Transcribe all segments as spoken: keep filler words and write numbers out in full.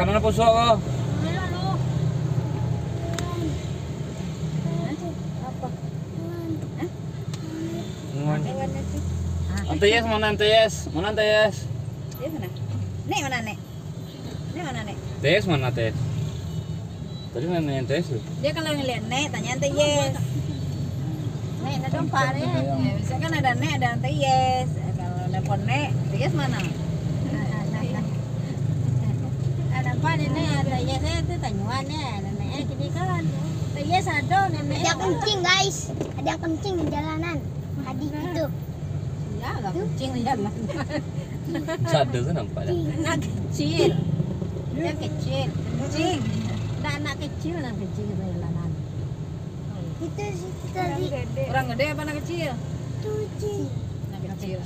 Mana pusuak ko? Boleh lah lu. Apa? Hah? Nuan. Hewan itu. Ah. Ante Yes, mana Ante Yes? Mana Ante Yes? Yes mana? Nek mana, Nek? Nek mana, Nek? Tes mana, Tes? Tadi mana yang Tes tu? Dia kalau ngeliat Nek, tanya Ante Yes. Nek, ada empat, Nek. Ya, misalkan ada Nek, ada Ante Yes. Kalau telepon Nek, Ante Yes mana? Ah, nampak ni, Nek, Ante Yes, eh, tu tanyuan, eh. Nek, eh, gini kan. Ante Yes ada, Nek. Ada kencing, guys. Ada kencing di jalanan. Tadi itu. Iyalah, kencing di jalan. Sado tu nampak dah. Anak kecil. Yang kecil. Kencing. Dah anak kecil, anak kecil di jalanan. Itu sih tadi. Orang gede apa anak kecil? Cuci. Anak kecil.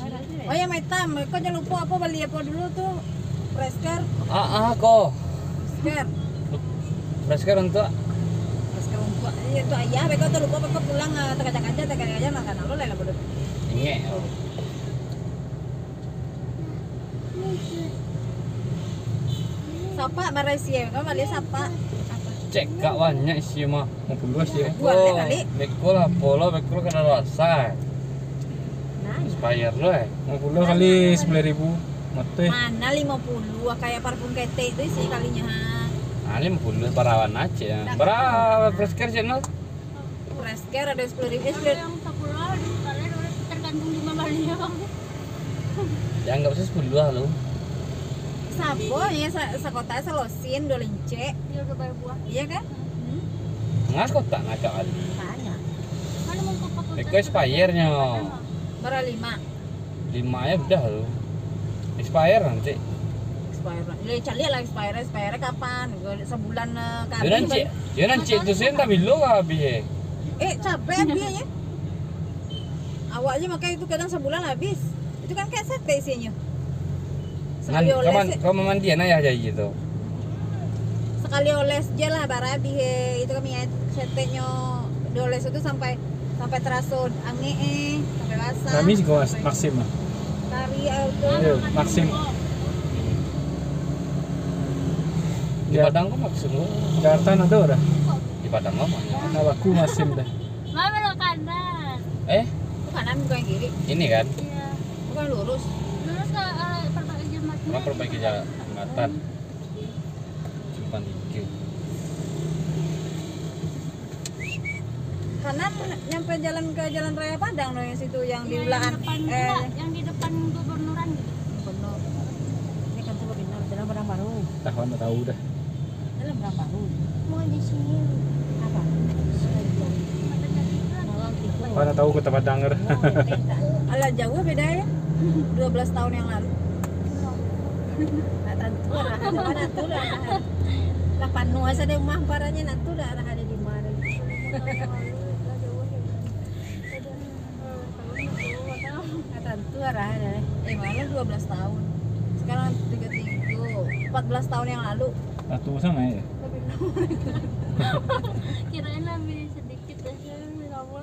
Oh ya, Maitam, kau jangan lupa apa beli apa dulu tu? Fresker. Ah, ah, ko. Fresker. Fresker untuk? Fresker untuk, iya, untuk ayah, beko tu lupa, beko pulang, ah, terkaja-kaja, terkaja-kaja, makan alo lah, lah, bodoh. Ingek. Sapa barang isi, kau balik sapa? Cek kak banyak isi mah, lima puluh isi. Jual deh, kali. Beko lah, polo, beko lah kada rasa. Nah, iya. Expired lo, eh. Lima puluh kali sepuluh ribu. Mati. Mana lima puluh, kayak parfum ketek tu isi kalinyo, ha. Ah, lima puluh parawan aja. Dah. Bara Fresker cek no? Fresker ada sepuluh ribu, eh, sepuluh. Kalau yang sepuluh, kalian udah tergantung di mana belinya, Bang. Ya, anggap saja sepuluh lah, lu. Sabo, ya, sa-, sakotak salosin, dua lincek. Iya, udah bayar buah. Iya, kan? Hmm. Ngas kotak nak kali. Banyak. Mana mangkok pakai. Beko expired-nyo. Bara lima? Lima ya udah tu. Expire nanti. Expire. Ya, cari lah expire, expire kapan? Sebulan, eh, ka Yo, habis, nan cik, baru yo, nan cik tu sen tak bilo ka habis, eh. Eh, capek habis, ya. Awak aja makai itu kadang sebulan habis. Itu kan kayak sate isinya. Sekali Nan, oles kaman, se- kaman mandian ayah jai tu. Sekali oles je lah, bara habis, eh. Itu kami ya, seteknyo dioles itu sampai, sampai teraso angek, eh, sampai basah. Kami juga mas-, sampai maksim lah. Kari, eh, tu. Yo, maksim. Di Ya. Padang kok maksim lo? Jakarta nak tahu dah. Di Padang mah banyak. Nak baku maksim dah. Mama belok kanan. Eh? Itu kanan, bukan kiri. Ini kan? Iya. Bukan lurus. Lurus ke, eh, perbaiki jembatan. Orang perbaiki jalan jembatan. Simpang Tiga. Kanan nyampe jalan ke Jalan Raya Padang dong, yang situ, yang di Iya, yang ulaan. Depan Eh, juga, yang di depan gubernuran gitu. Gubernur. Ini kan tuh gubernur, jalan Padang Baru. Tahu, ndak tahu dah. Jalan Padang Baru. Mau di sini. Apa? Mau gitu. Mana tahu Kota Padang dah. Alah, jauh beda ya. Dua belas tahun yang lalu. Ndak tantu lah, ada mana tu lah. Lah panuh asa di rumah, parahnya ndak tu lah, lah ada di mana. Ndak tantu lah, ada. Eh, malah dua belas tahun. Sekarang tiga tiga, empat belas tahun yang lalu. Lah tua sangat ya? Kirain lebih sedikit.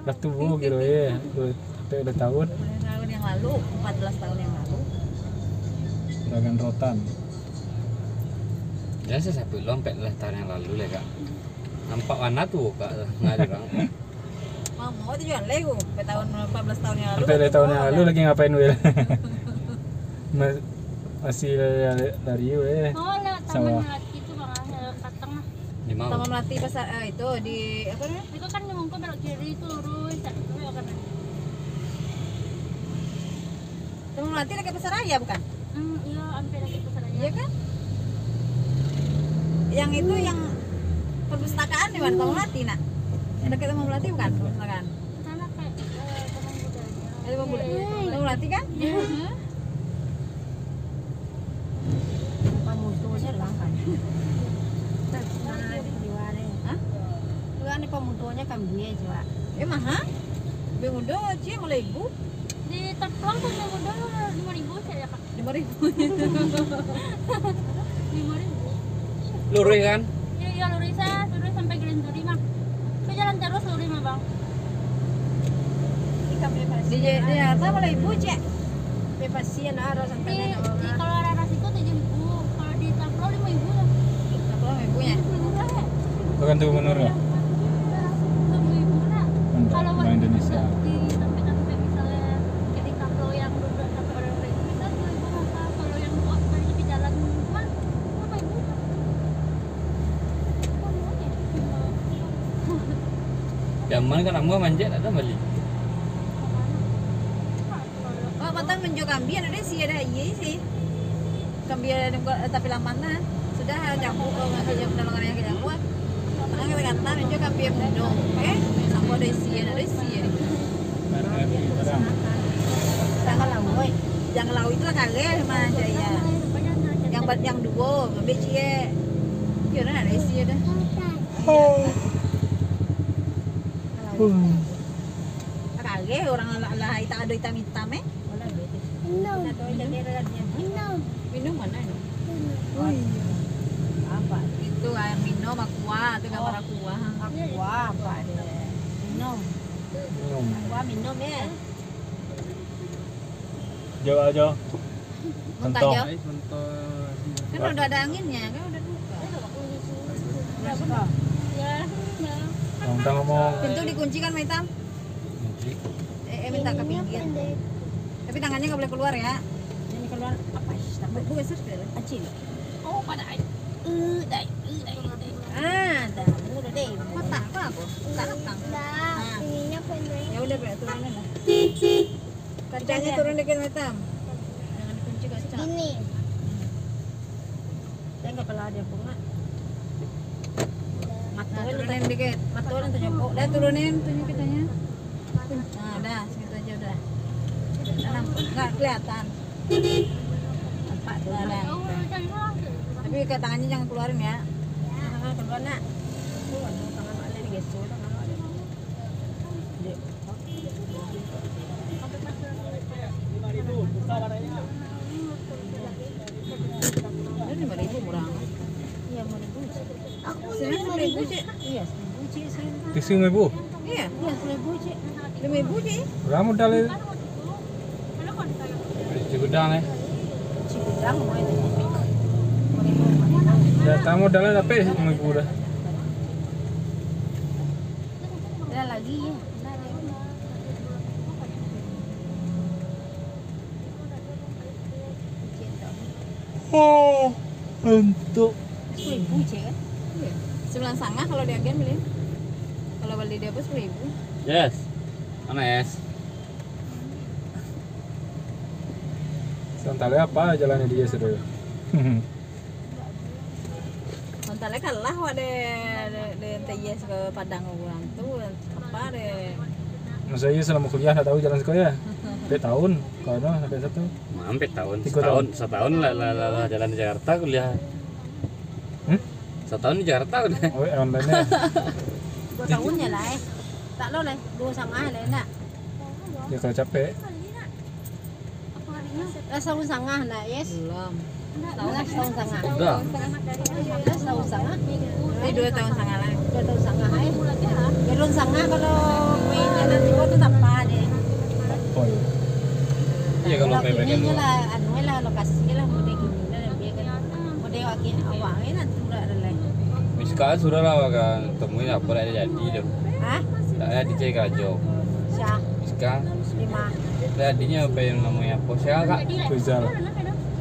Dah tuo kiro, ye. Dua, sampai dua tahun. Dua belas tahun yang lalu, empat belas tahun yang lalu. Juragan Rotan. Jan sasapuik lo, empat belas tahun yang lalu lah, Kak. Nampak warna tuo, Kak, nggak ada orang. Mau, mau tujuan lego, empat tahun, empat belas tahun yang lalu. Sampai dua tahun yang lalu lagi ngapain, Wil? Mas-, masih lari, lari, weh. Oh, lewat taman Sawah. Melati itu, Bang, lewat Katang lah. Di mana? Taman Melati pasar, eh, itu di, apa namanya? Itu kan di Mungko belok kiri itu lurus, ya, itu ya kan. Taman Melati dekat Pasar Raya bukan? Hmm, iya, hampir dekat Pasar Raya. Iya kan? Yang itu yang perpustakaan di mana? Taman Melati, nak? Yang dekat Taman Melati bukan? Perpustakaan. Sana kayak, eh, Taman Budaya. Ada Taman Budaya. Iya. Taman Melati kan? Iya. Hmm. Pamuto aja lah kan. Nah, di luar, eh. Hah? Luar ni pamutonya kan biaya juga. Emang, ha? Lebih muda, Cik, mulai ibu. Di Teplang tu lebih muda lima ribu saja, Kak. Lima ribu. Lima ribu. Luruih kan? Iya, iya, luruih saja, luruih sampai Grand Turi mah. Itu jalan terus luruih mah, Bang. Di, di Jakarta mulai ibu, Cik. Di, di kalau arah situ tujuh ribu, kalau di Taplo lima ribu lah. Itu menurut. Untuk orang Indonesia. Di tempat-tempat misalnya, ketika kalau yang duduk atau orang lain, kita dua ribu maka kalau yang dua kali di jalan rumah, apa ibu? Jaman kan ambo manjek tak ada balik. Oh, patang menjual kambing, ada sih, ada iya sih. Kambing ada di tapi laman lah. Sudah jamu, kalau nggak jamu, kalau nggak jamu, patang kata-kata menjual kambing mudo. Eh, sampai ada isi, ada isi. Jangan lawi, jangan lawi itu lah kagak mah jaya. Yang bat yang dua, ambil cie. Kira ada isi ada. Kagak orang lah, lah tak ada hitam-hitam eh. Minum. Minum. Minum mana ini? Minum. Oh iya. Apa? Itu air minum, aqua, itu gambar aqua. Aqua apa dia? Minum. Minum. Aqua minum ya. Jauh aja. Mentah Mentong. Aja. Mentong. Kan udah ada anginnya, kan udah buka. Mentah ngomong. Pintu dikunci kan, Maitam? Kunci. Eh, eh, minta ke pinggir. Tapi tangannya nggak boleh keluar ya. Ini keluar apa? Bu, bu, geser ke dalam. Acil. Oh, pada ai. Eh, dai, eh, dai, eh, dai. Ah, dah, udah deh. Kotak apa, Bu? Kotak, kotak. Dah, ah. Ininya pendek. Ya udah, Bek, turunin lah. Kacanya turun dikit, Maitam. Jangan dikunci kaca. Gini. Saya nggak pernah ada bunga. Nah, turunin dikit. Matuan terjebok. Dah turunin, tunjuk kitanya. Nah, dah, segitu aja udah. Nggak kelihatan. Nampak tuh, dah. Tapi ke tangannya jangan keluarin ya. Jangan keluar, nak. Tuh, aduh, tangan Mak Len geser, tangan Mak Len. Ini lima ribu murah. Iya, lima ribu. Seribu, seribu, Cik. Iya, seribu, Cik, seribu. Tisu lima ribu? Iya, iya, seribu, Cik. Lima ribu, Cik. Berapa modal itu? Cigudang, eh. Cigudang, mau itu. Lima ribu, lima ribu. Ya, tamu modalnya dapet lima ribu dah. Ada lagi, ya. Oh, untuk. Sepuluh ribu, Cik, kan? Iya. Sembilan setengah kalau di agen beli. Kalau beli di apa, sepuluh ribu. Yes. Mana, Yes? Sementara apa jalannya dia, saudara? Mantalai kalah wak de, de, de T Y S ke Padang urang tu, apa de. Masa iya selama kuliah ndak tahu jalan sekolah ya? Ampek tahun, kalau ndak sampai satu. Ampek tahun, tiga setahun, tahun. Setahun lah, lah, lah, lah jalan di Jakarta kuliah. Hmm? Setahun di Jakarta udah. Oh, online ya? Dua tahun ya lah, eh. Tak lo lah, dua setengah lah, nak. Ya kalau capek. Lah, setahun setengah nak, Yes? Belum. Lah, setahun setengah. Udah. Lah, setahun setengah. Eh, dua tahun setengah lah. Dua tahun setengah, eh. Dua tahun setengah kalau mainnya nanti kau tu tak apa deh. Oh, iya. Iya, kalau main ini lah, anu lah, lokasi lah, model gini lah, lebih kan. Model awak gini, awak ni nanti udah ada lah. Miska sudah lah, kan. Temui apa dah jadi tu. Hah? Tak ada dicari karajo. Siapa? Miska. Lima. Tadinya apa yang namanya apa? Siapa, Kak? Rizal.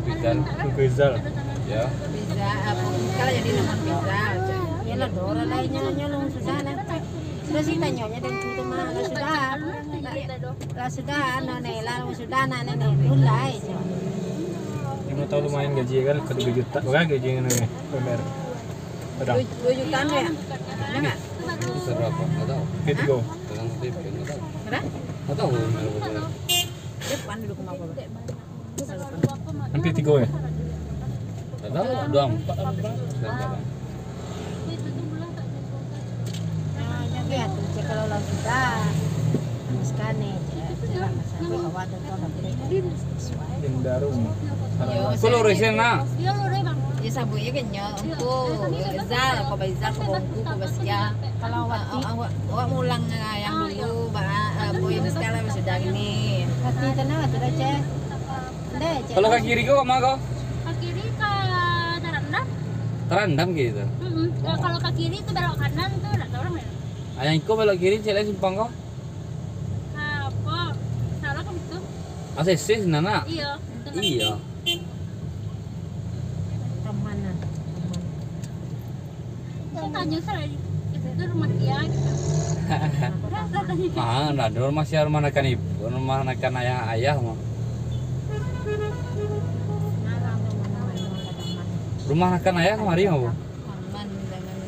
Rizal. Rizal. Ya. Rizal, apa? Kalau jadi nama Rizal. Yalah, Dora lainnya nyolong sudah lah. Sudah sih tanyanya dan itu mah, lah sudah. Lah sudah, anu, Nela, lah sudah, anak nenek. Dulai. Lima tahun lumayan gaji kan, kedua juta. Berapa gaji ini, Mer? Padang. Dua, dua jutaan ya? Ada nggak? Besar berapa? Nggak tahu. P tiga. Hah? Pegang P P, nggak tahu. Berapa? Nggak tahu, Mer, berapa. Dia bukan dulu ke mapa, Bang? Hampir tiga ya? Nggak tahu, dua empat apa berapa? Nggak tahu. Nah, jadi ya tuh, cek kalau lah sudah. Habiskan nih, cek. Cek lah, sampai ke waktu tuh, udah boleh. Indarum. Yo, kalau resen nah. Ya, sabuiknya kenyal. Engku, Zal, kau Zal, kau bangku, kau basia. Kalau awak, awak, awak mulang, ah, yang dulu, ba, ah, boy, sekarang sudah gini. Pasti tenang, sudah, cek. Kalau ka kiri ko, ka ma ko? Ka kiri ka Tarandam. Randam gitu. Mm-mm. Kalau, kalau ke kiri tu belok kanan tu ndak tahu lah. Ah, yang iko belok kiri, cek lai simpang ko. Ka apo? Salah kan itu? A C C sinan, nak? Iyo, betul. Iyo. Ka mana? Ka mana? Saya tanya salah, itu tu rumah dia gitu. Saya tanya. Ah, ndak ado rumah sia, rumah nakan ibu, rumah nakan ayah, ayah mah. Rumah nakan ayah kamari mah, Bu. Aman, jangan.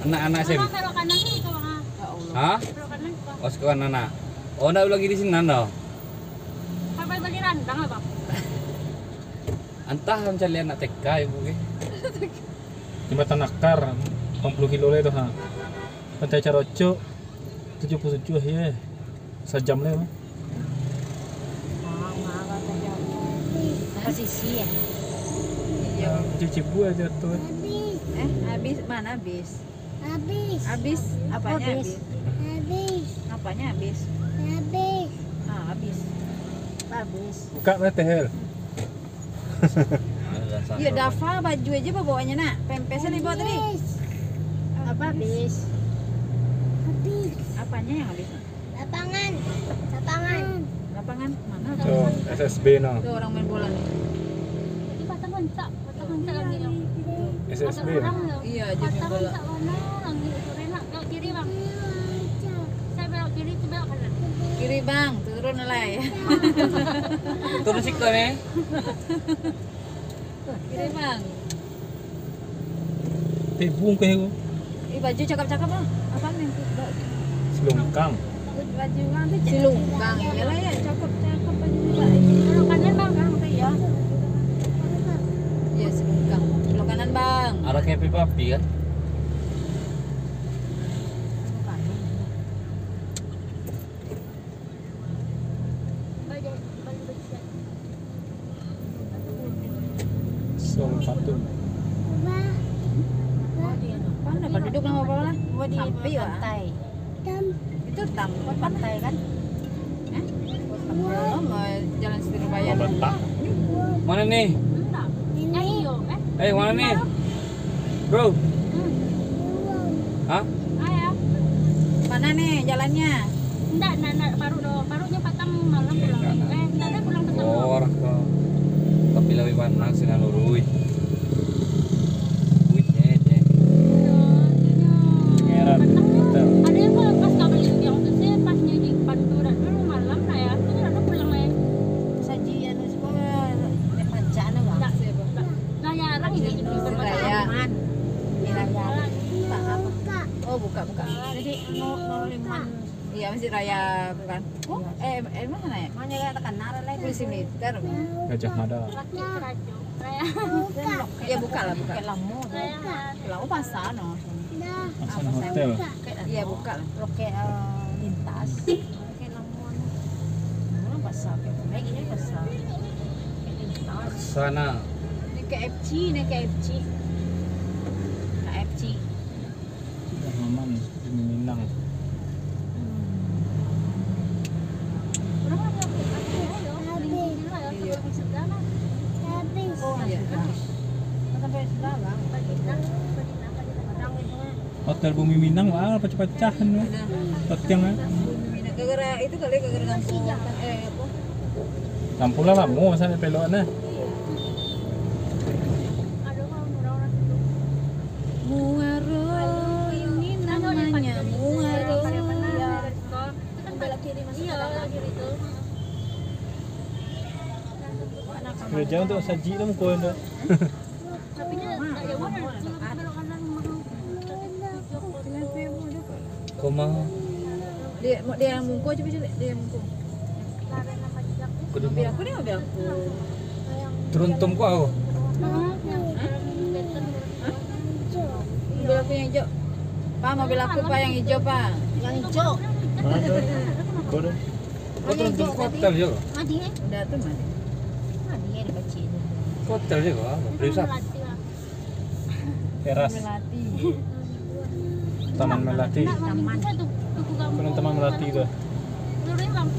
Anak-anak S M P. Belok kanan tu, Bang. Ya Allah. Hah? Belok kanan, Bang. Oh, sekolah anak. Oh, ndak lagi di sinan doh. Sampai bali randang lah, Bang. Antah mancari anak T K ibu ke. Jambatan Akar, lapan puluh kilo lai tu, ha. Pantai Carocok, tujuh puluh tujuh, ye. Sajam lai, ha. Apa sisi, ya? Iya. Cuci buah jatuh. Eh, habis, mana habis? Habis. Habis, apanya habis? Habis. Apanya habis? Habis. Ah, habis. Habis. Buka mata, Hel. Iyo, Dafa baju aja babawanya, nak. Pempes yang dibawa tadi. Habis. Apa habis? Habis. Apanya yang habis? Lapangan. Lapangan. Lapangan mana? Tuh, S S B no. Tuh orang main bola nih. Jadi patah koncak, patah koncak lagi no. S S B. Ada orang no. Iya, aja main bola. Patah koncak mana? Lagi sore nak belok kiri, Bang. Saya belok kiri, itu belok kanan. Kiri, Bang, turun lah. Turun siko ni. Kiri, Bang. Tebung kah itu? Ih, baju cakep-cakep, Bang. Apa nih? Silungkang. Baju Bang tu cakep. Silungkang. Yalah, ya, cakep-cakep baju Bang. Kalau kanan, Bang. Kanan tu, ya. Ya, silungkang. Kalau kanan, Bang. Arah ke Happy Papi, kan? Song Patung. Mana penduduk nama apa lah? Sampai, Wak. Itu tampon pantai kan? Eh? Belum, eh, Jalan Siti Nurbaya. Batak. Mana nih? Entah. Ini. Eh, mana nih? Bro. Hmm. Hah? Mana nih jalannya? Ndak, ndak, ndak, paruik doh. Paruiknyo patang malam pulang. Eh, ndak ado pulang patang malam. Oh, orang ka, tapi labiah panas sinan, Lurui. Wih, eh, eh. Iyo, iyo. Ngeran, patang tu, hotel. Ado yang pas ka bali yang tu sih, pas nyo di Pantura dulu malam lah ya. Tu ndak ado pulang lai. Saji anu siko, eh, pancak anu, Bang. Ndak, ndak. Lah, ya, orang ini gitu. Surabaya. Aman. Di raya. Tak apa. Oh, buka, buka. Jadi, no, no liman. Iya, Masjid Raya tu kan. Oh, eh, eh, mana ya? Mana ya, terkenal lah. Polisi militer. Gajah Mada. Iya, buka lah, buka. Lama tu. Lama pasar no. Pasar no hotel. Iya, buka lah. Loket, eh, lintas. Kayak lama ni. Mana pasar? Kayak gini pasar. Kayak lintas. Sana. Ni K F C, ni K F C. K F C. Sudah aman di Minang. Hotel Bumi Minang, wah, pacah-pacah anu. Hotel, eh. Gara-gara itu kali, gara-gara lampu. Eh, apa? Lampu lah lamo, masa nak pelok nah. Muaro, ini namanya Muaro. Kerja untuk saji lah muka tu. Koma. Dia, dia yang mungko, cuba cari dia yang mungko. Mobil aku ni, mobil aku. Teruntum ko aku. Hah? Mobil aku yang hijau. Pak, mobil aku, Pak, yang hijau, Pak. Yang hijau. Mana tu? Kau tu? Oh, teruntum ko hotel je. Madi, eh? Udah tu, Madi. Madi, eh, dipacik tu. Ko hotel je ko, apa? Prinsip. Teras. Melati. Taman Melati. Taman. Bukan Taman Melati tu. Taman, Taman Melati.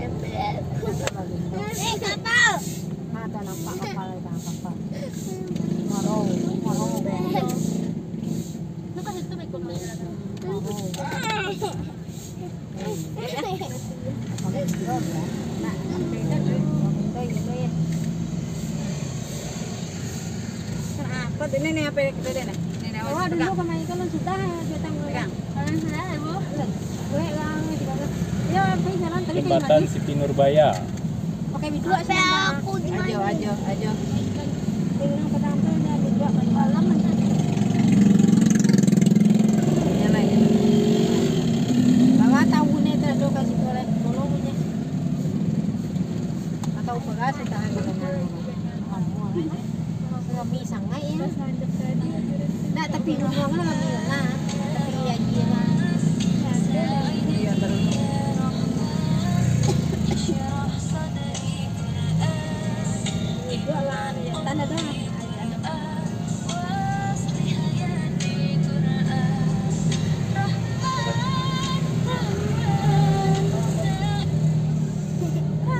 Eh, kapal. Mata nampak kapal, kapal. Marau, marau. Ini nih, apa yang kita lihat nih? Ini nih, oh, awas, dulu pegang. Kemarin kan sudah, dia tahu. Pegang. Kalau sudah, Ibu. Gue lah, gimana? Ya, apa jalan tadi kayak Jembatan gimana? Siti Nurbaya. Pakai biduak sih, Bang. Ajo, ajo, ajo. Ini orang pada apa, ini ada biduak, pada malam, macam. Iyalah, ya. Bawa tahu nih, tak ada kasih boleh. Tolong punya. Atau beras, tak ada. Rami sangaik, ya. Ndak, tapi rumah kan rami lah. Tapi ya, iya lah. Iya, terus. Iya, lah, ya, tanda dah.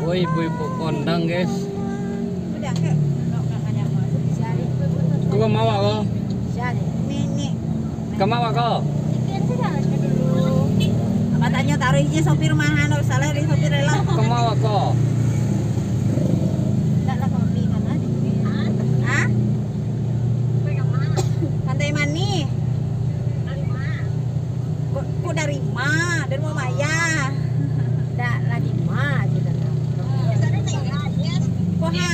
Woi, ibu-ibu kondang, guys. Ko ka ma awak ko? Ka ma awak ko? Apa tanyo taruh ije sopir maha, ndak usah lah dari sopir lah. Ka ma awak ko? Ndak lah, kopi kan, ah. Hah? Pantai Manih. Kok, kok dari ma? Dari rumah Maya. Ndak lah, di ma aja dah tahu. Kok ha?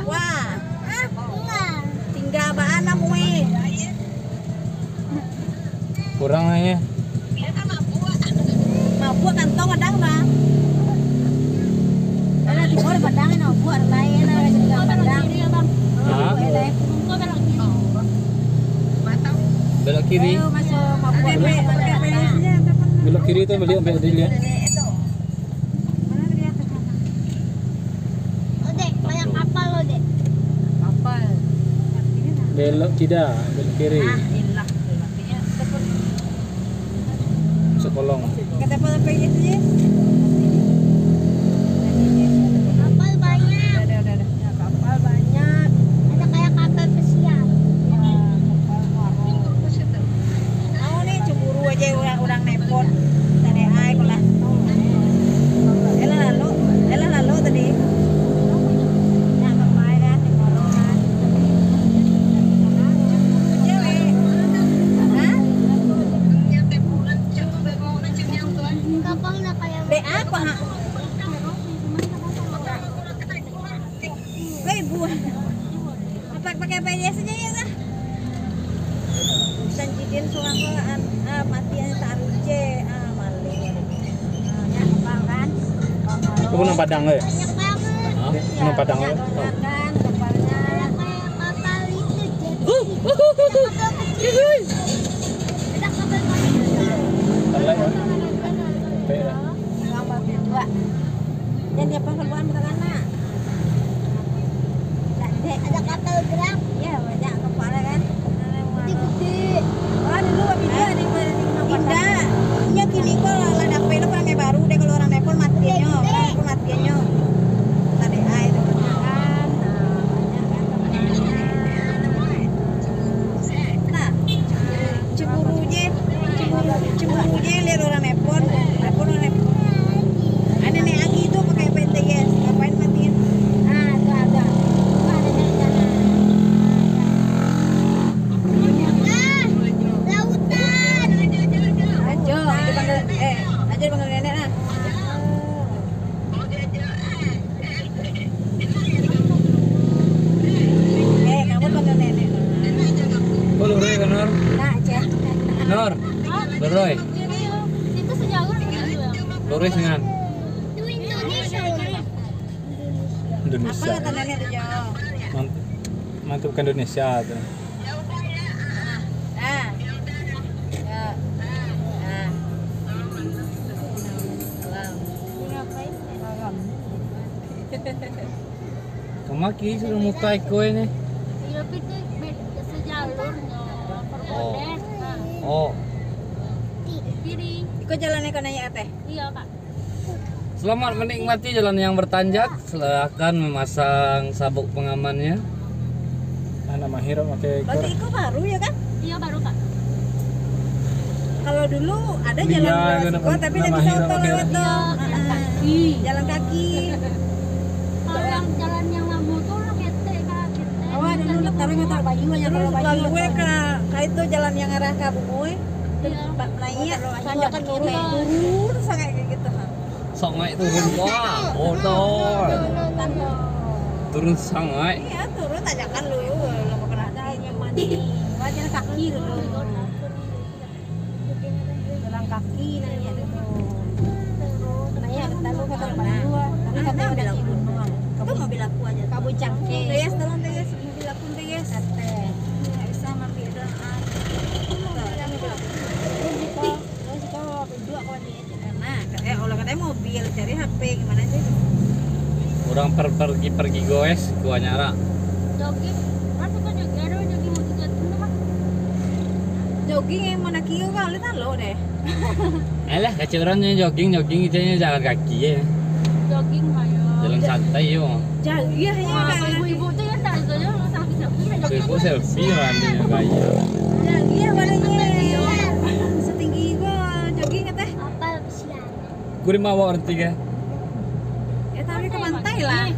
Wah. Hah? Eh. Mabuak kantong padang, Bang. Alah, timur padang, mabuak lain, alah, juga padang. Hah? Mabuak, eh. Belok kiri. Ayo, masuk mabuak. Belok kiri tu, beliau ambil dilihat. Mana dia tu? Odek, banyak kapal, Odek. Kapal. Belok kiri, belok kiri. Ah, ilah. Sekolong. Kata apa, apa ini tu, Jis? Kapal banyak. Ada, ada, ada. Ya, kapal banyak. Ada kayak kapal pesiar. Ya, kapal muaro. Tahu nih, cemburu aja orang-orang nepot. Tadi ai ko lah. Elah lalu, elah lalu tadi. Nak ke pai dah, tengok rumah. Cemburu je, weh. Hah? Dek apa, ha? Weh, buah. Apa pakai P J S aja ya, Kak? Sanjidin surang ko, an-, ah, mati an taruh je, ah, malu. Ah, ya, kapal kan? Itu nang Padang, eh? Banyak banget. Hah? Ya, nang Padang, banyak eh? Banget kan, kapalnya. Kapal itu jet ski. Ada kapal kecil. Kalau ya? Baiklah. Yang bagus dua. Yang dia pun keluar minta anak. Ada kapal gerak. Iya, banyak kapal kan. Gede-gede. Oh, dulu bapindah di, di, di Indah. Inyo kini ko lah, lah dapek lo parangai baru deh, kalau urang Nepal matiannyo. Urang Nepal matiannyo. Tadi ai tu kan. Nah, banyak kan kapal. Nah, cemburu je, cemburu, cemburu je lihat urang Nepal. Nepal, urang Nepal. Ada naik lagi tu pakai P T S, ngapain matiin? Ah, tu ada. Tu ada naik sana. Ah, lautan. Ajo, ajo panggil, eh, ajo panggil nenek lah. Eh, kamu panggil nenek. Oh, lurus kan, Nur? Nah, Cek. Nur, lurus. Itu sejalur dengan dua. Lurus dengan Itu Indonesia. Indonesia. Apa kata nenek tu, Jo? Mant-, mantap ke Indonesia tu. Ah. Ya. Ah. Salam. Kama kiri sudah mutai kue ni. Iya, tapi itu beda sejalur, no. Oh. Nah. Oh. Kiri. Iko jalan yang kau nanya teh? Iya, Kak. Selamat menikmati jalan yang bertanjak. Silakan memasang sabuk pengamannya. Anak mahir pakai. Berarti iko baru ya, kan? Iya, baru, Kak. Kalau dulu ada jalan, iya, lewat siko, tapi ndak bisa oto lewat tu. Iya, jalan kaki. Jalan kaki. Kalau yang jalan yang lama tu lah ketek, Kak, ketek. Awak dulu taruh mata bayu aja. Terus kalau bayu lalu ka, ka itu jalan yang arah ka Bubui. Iya. Naik, tanjakan turun, turun sangat kayak gitu, ha. Sangat turun, wah, bodor. Turun sangat. Iya, turun tanjakan lu, lu pernah ada yang mandi. Jalan kaki dulu. Jalan kaki naik dulu. Naik ke Talu, ke Talu Bayu. Tapi kata bilang gunung. Kamu mau bilang aku aja. Kabu Cangke. Yes, tolong deh, yes. Mobil aku ntu, yes. Kate. Nggak bisa mampir doang. Terus kau, terus kau duduk kau ni. Nah, eh, Allah katanya mobil, cari H P, gimana sih? Urang per-, pergi-pergi goes, kuahnya rak. Jogging, kan bukan jogging, ada jogging mau juga, bener kan? Jogging yang mana kio kau, lu tahu deh. Alah, kacau urang nyo jogging, jogging, itu nyo jalan kaki ya. Jogging ayo. Jalan santai yo. Jagiah ya. Wah, kan? Ibu-ibu tu ya tak ada saja, selfie-selfie aja. Ibu selfie lah, dia gaya. Jagiah badannya. Setinggi gua jogging kata. Apa kesian? Gua di mawar tiga. Ya, tapi ke pantai lah.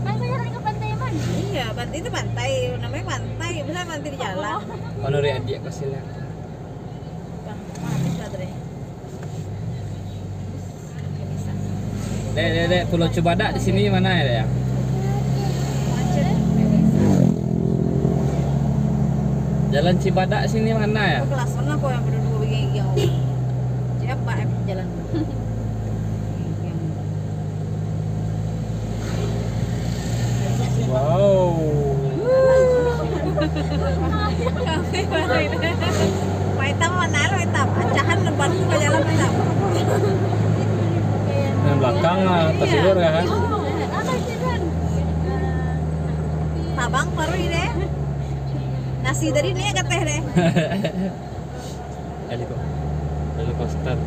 Kan saya lari ke pantai mana? Iya, pantai itu pantai, namanya pantai, bisa pantai di jalan. Kalau dari adik kau silakan. Bang, habis baterai. Dek, dek, dek, Pulau Cibadak di sini mana ya, Dek, ya? Jalan Cibadak sini mana ya? Kelas mana kau yang berdua begini? Yang belakang lah, tertidur ya kan? Tabang paruih deh. Nasi tadi ni ka teh deh. Heliko-, helikopter.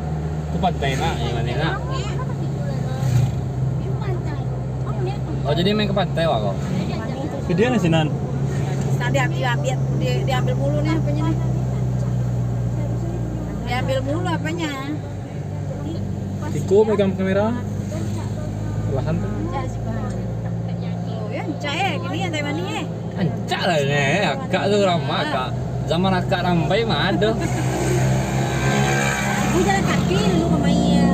Tu pantai nak, yang mana nak? Oh, jadi main ke pantai wak ko? Video ni sinan. Tadi ambil, ambil, di, diambil mulu ni apanya ni. Diambil mulu apanya. Iko megang kamera. Lahan tu. Oh, ya, cak eh. Gini yang tadi mani eh. Ancak lah ni, akak tu lama, akak. Zaman akak rambai mah ado. Ibu jalan kaki dulu ke Maya.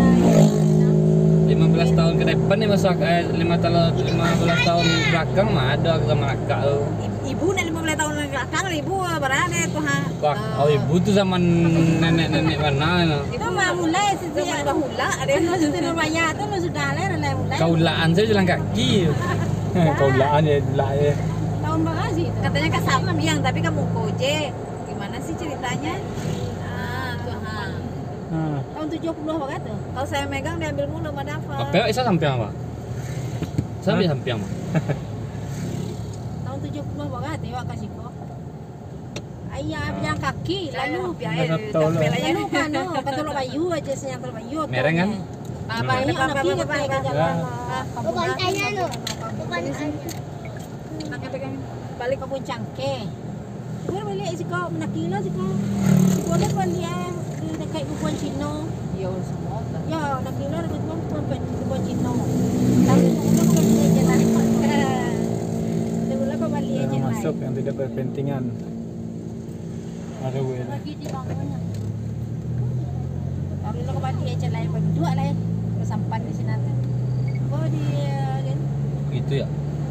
Lima belas tahun ke depan ni, masuk, eh, lima talo-, lima belas tahun belakang mah ado zaman akak tu. Ibu nak lima belas tahun ke belakang, ibu berada tu, ha. Wah, oh, ibu tu zaman nenek-nenek mana tu? Itu mah mulai sejak zaman bahula ada. Anu, Siti Nurbaya tu, lu sudah lah, lah mulai. Kaulaan saja jalan kaki. Kaulaan ya, lah ya. Tahun berapa sih itu? Katanya ka Sampiang, tapi ka muko je. Gimana sih ceritanya? Ah, tu, ha. Ha. Tahun tujuh puluh berapa tu? Kalau saya megang, diambil mulu sama Dafa. Apa ya, Isa Sampiang apa? Sampai Hah? Sampiang, Pak. Tahun tujuh puluh berapa tu, awak kasih kok? Ayah berjalan kaki, lalu, lalu kano, ka Telok Bayu aja, sinyang Telok Bayu. Mereng kan? Banyak nak pi ka jalan. Bukan tanya tu. Bukan tanya. Balik ka Puncak ke. Gue balik siko, manakilo siko. Boleh baliak di dekat Kubuan Cino. Yo, semua. Yo, nakilo dekat Kubuan, Kubuan Cino. Tapi udah kembali aja lah. Dia udah kembali aja lah. Masuk yang tidak berpentingan. Ada gue. Lagi dibangun. Baru lo kembali aja lah, duduak lah, sampan di sini. Kau di, eh, kan? Itu ya?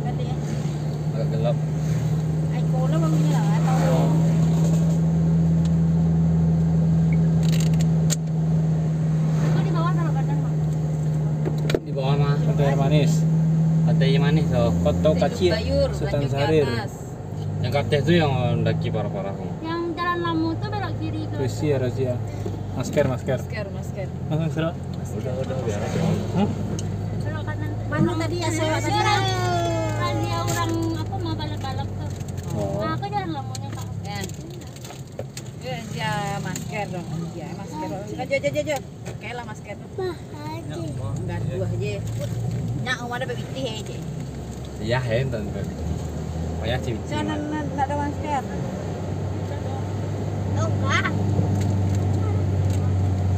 Balik ya. Agak gelap. Ai, kono baru ni lah, atau Itu di bawah kalau badan, Pak. Di bawah mah. Pantai Manis. Pantai Manis, oh. Kota Kacil, Sultan Sarir. Yang kateh tu yang daki parah-parah. Yang jalan lamo tu belok kiri tu. Rusia, Rusia. Masker, masker. Masker, masker. Masker, masker. Udah, udah, biar aja. Hah? Belok kanan. Mana tadi ya, saya tadi? Kan dia orang apa, mau balap-balap tu. Oh. Nah, aku jalan lamonyo, Pak. Ya. Ya, dia masker dong. Ya, masker dong. Jo, jo, jo, jo. Oke lah, masker. Mah, aje. Enggak, dua aja. Nak, awak ada bibitih aja. Iya, eh, entar, entar. Payah, Cik. Sana, nak, nak ada masker. Enggak.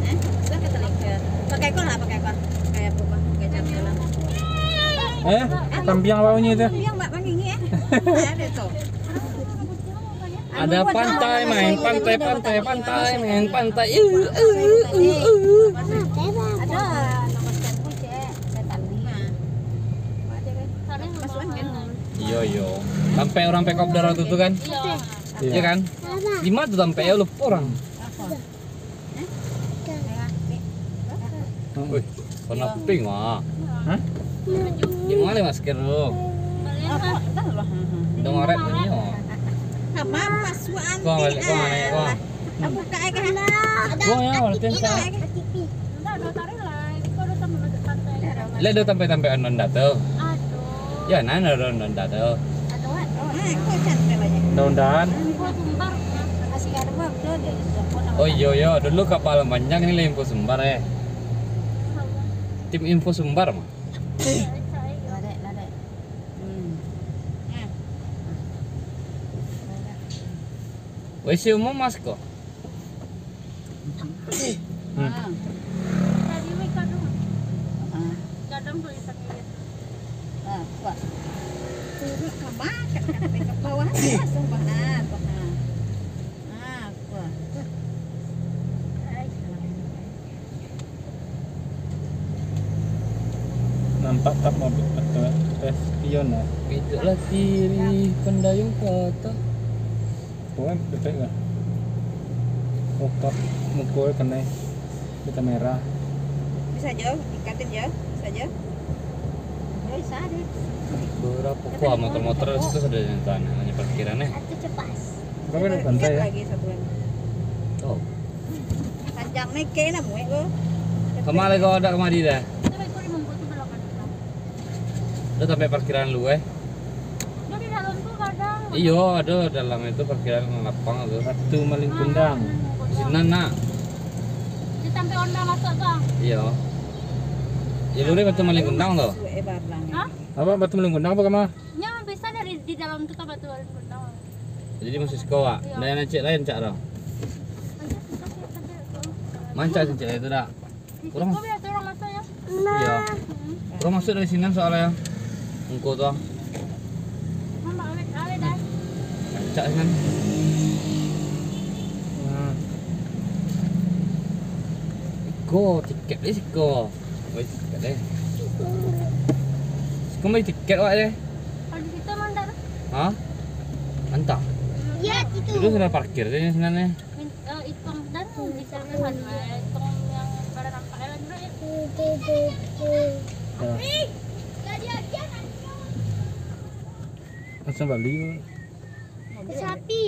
Eh, sudah kita lingkar. Pakai kau lah, pakai apa? Pakai apa, Bang? Pakai celana. Eh, tampiang baunya itu. Tampiang, Mbak, bang ini, eh. Ada tuh. Ada pantai, main pantai, pantai, pantai, main pantai. Iu, iu, iu, iu. Ada nomor telepon, Cek. Saya tanya. Masukan kan? Iyo, iyo. Sampai orang pick up darah tu, tu kan? Iya. Iya kan? Di mana tu sampai ya, lupa orang. Apa? Wih, warna pink, Mak. Hah? Di mana masker tu? Udah ngaret punya. Kau balik, kau naik, kau. Buka aja. Kau yang berarti tak. Lah, dah sampai-sampai anu ndak tu. Aduh. Ya, nah, nah, nah, nah, nah, tuh. Aduh, aduh. Eh, kok cantik banyak. Mudahan-mudahan. Muka sumbar. Masih ada bang, tuh, dia, dia pun. Oh, iyo, iyo. Dulu kapal panjang, ini lah info sumbar, eh. Tim info sumbar, mah. Ladek, ladek. Hmm. Wes, umum, Mas, kok. Hmm. Ah. Tadi weh kadang. Ah. Kadang tulisan dia. Ah, kuat. Turun ke bawah, ke, ke, ke bawah, langsung bawah. Ah, kuat. Nampak tak mobil atau tes pion lah. Itulah kiri pendayung kota. Tuan, pepek lah. Okap, muko kanai. Kita merah. Bisa jo, ikatin jo. Bisa jo. Bisa deh. Berapa kuah motor-motor situ sudah jalan sana, hanya parkiran, eh. Atau cepas. Berapa dah pantai, ya? Lagi satu lagi. Oh. Kan Jan naik ke nak muek ko. Kama lai kau ado kamari dah? Itu baik kau di mangko tu belakang tu. Dah sampai parkiran lu, eh? Dah di dalam tu kadang. Iyo, ado dalam itu parkiran lapang tu. Batu Malin Kundang. Ah, sinan nak. Di sampai onda masuk tu, ah. Iyo. Jalur Batu Malin Kundang tu. Suek barang. Hah? Apa, Batu Malin Kundang apa kama? Nya bisa dari di dalam tu ka Batu Malin Kundang. Jadi masih siko, Wak? Iyo. Ndak ado cek lain, cak dah? Mancak cek lain tu dak? Di Urang siko biasa urang masuk, yo. Iyo. Hmm. Urang masuk dari sinan soalnyo. Mangko tu. Mama awet-awet dah. Mancak sinan. Nah. Siko, tiket deh siko. Oi, tiket deh. Siko bali tiket, Wak, deh. Kalau di situ emang dak, Bang? Hah? Antah. Iya, situ. Dulu sudah parkir deh sinan, eh. Min-, eh, itu, dan di sana kan, eh, itu yang pada nampak jalan dulu, ya. Ya. Langsung bali. Sapi.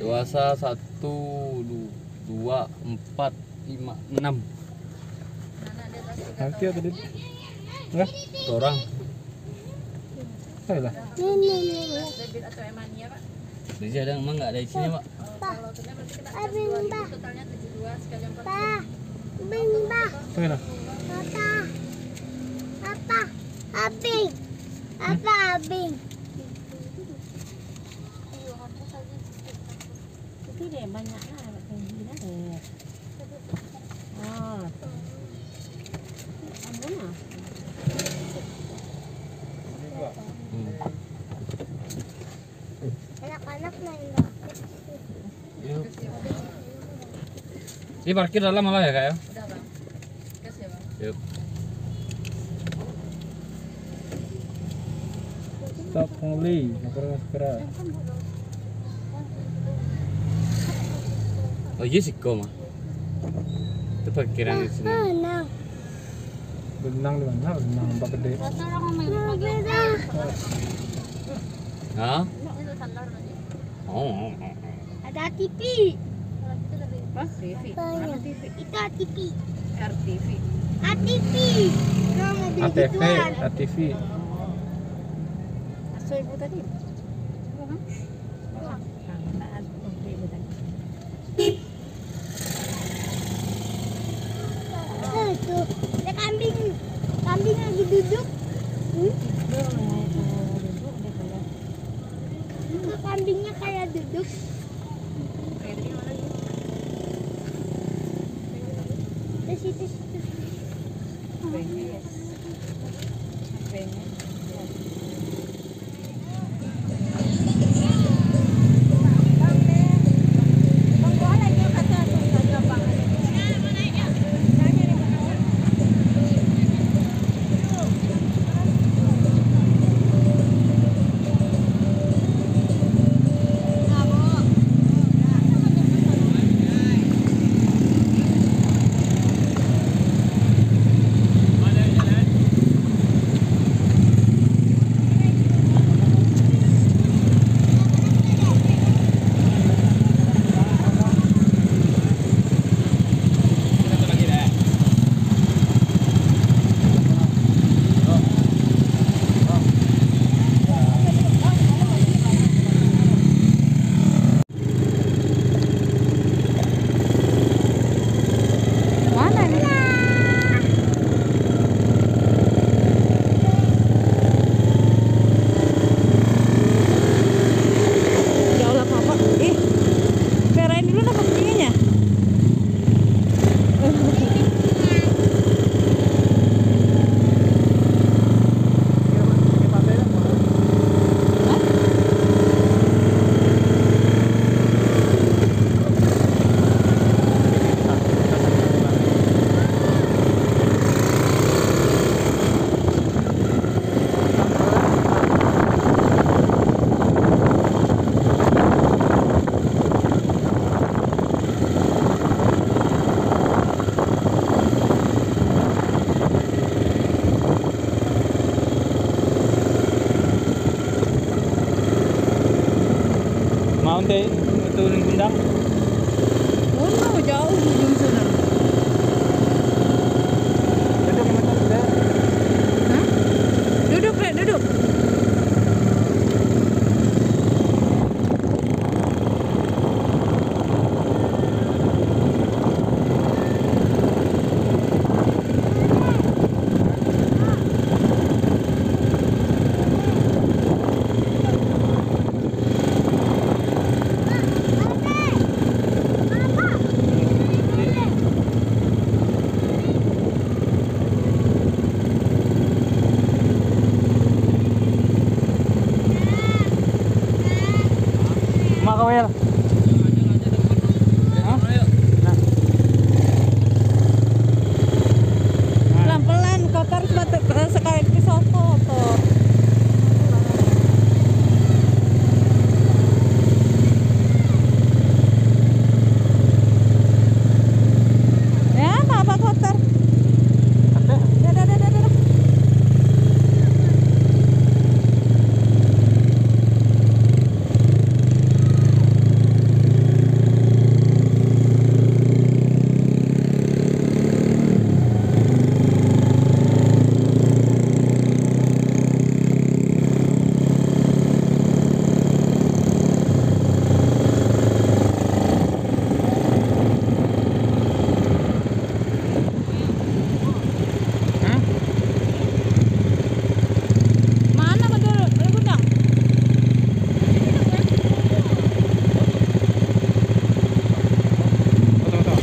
Dewasa satu, du-, dua, empat, lima, enam. Nanti apa tadi? Enggak? Dua orang. Ayolah. Ini, ini, ini. Rizal ada emang enggak ada isinya, Pak? Pak. Abing, Pak. Pak. Abing, Pak. Ayolah. Apa? Apa? Abing. Apa, Abing? Itu deh, banyak lah, nak tinggi lah. Oh. Anu lah. Hmm. Anak-anak main lah. Yuk. Ini parkir dalam malah ya, Kak, ya? Udah, Bang. Kasih, Bang. Yuk. Stop, Pungli. Makan segera. Oh, iya sih, kau mah. Itu parkiran di sini. Renang. Renang di mana? Renang nampak gede. Renang. Hah? Ada T V. Apa? T V. Apa ya? Mana T V? Itu A T V. R T V. A T V. Nah, mobil A T V, gituan. A T V. Aso ibu tadi? Ibu kan? Nah, nah, aso ibu tadi. Eh, tu. Ada kambing. Kambing lagi duduk. Hmm? Itu kambingnya kayak duduk. Di situ, situ. Mana ni? Ya Allah, Kakak. Ih, merahin dulu lah kuncinya. Mau teh, itu undang. Jauh ujung sana. Duduk yang macam tu, Dek. Hah? Duduk, Rek, duduk. Mak Kawel. Hah? Nah. Pelan-pelan, kotor sepatu, sekali pisau kotor. Ya, apa kotor? Ada. Dah, dah, dah, dah, dah. Hah? Mana betul? Boleh gudang? Betul, betul.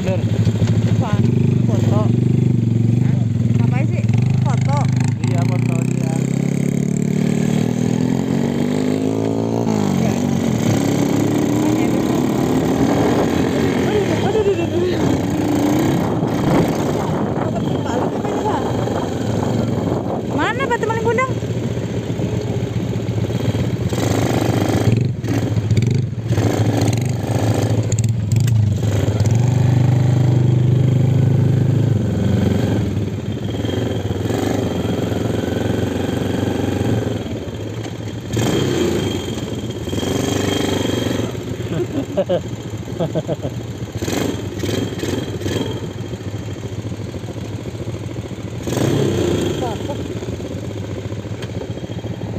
Dur. Apaan? Foto. Hah? Ngapain sih? Foto. Iya, foto dia. Aduh, aduh, aduh, aduh, aduh. Mana batu malin gudang?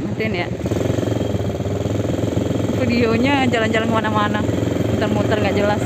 Matiin ya. Videonya jalan-jalan kemana-mana, muter-muter nggak jelas.